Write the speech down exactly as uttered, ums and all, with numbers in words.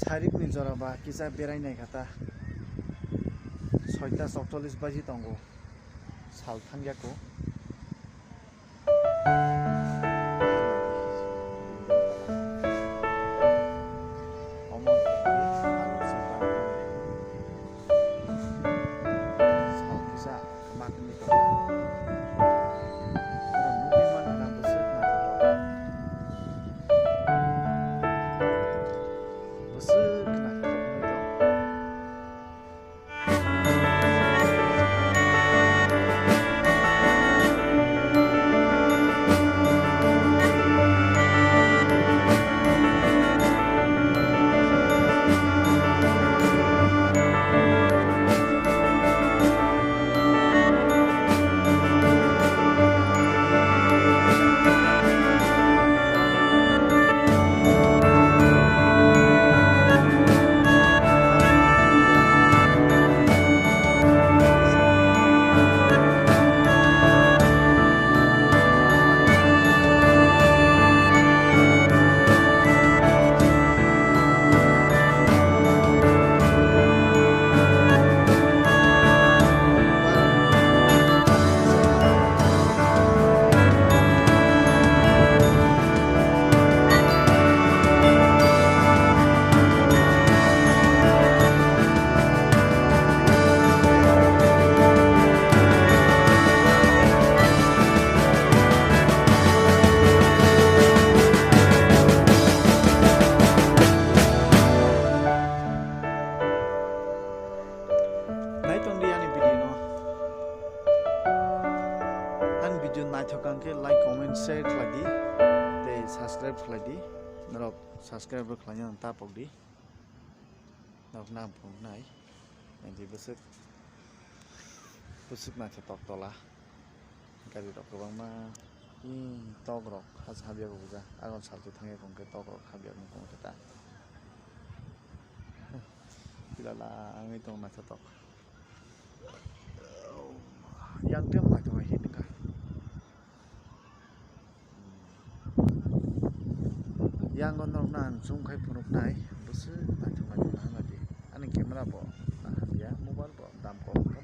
Tharikni jora ba kisa berai nai kha ta. Soita sokcholis baji tongo. Sal thang ya ko. Sal kisa. Makni tongo. Oro nugwi mankha bwswk naithotok. Bwswk naithotok wngwi tongo. Nai tong di ani video no. Ani video naithok ang khe like, comment, share khlai di. Tei subscribe khlai di. Norok subscribe rok khlaina ang ta pok di. Norok nang phunuk nai. Nai di bwswk. Bwswk naithotok tola. Gari rok kwbangma. Ee, tok rok hasa habya bo buja. Agon salchi thangya kong khe tok rok habya kong khe ta. Pilala wngwi tong naithotok. Yang tem naithotok hai hinka. Yang norok na ang chum khai phunuk nai. Bwswk naithok naithok na hamya di. Ani camera bo na hamya, mobile bo dam kok.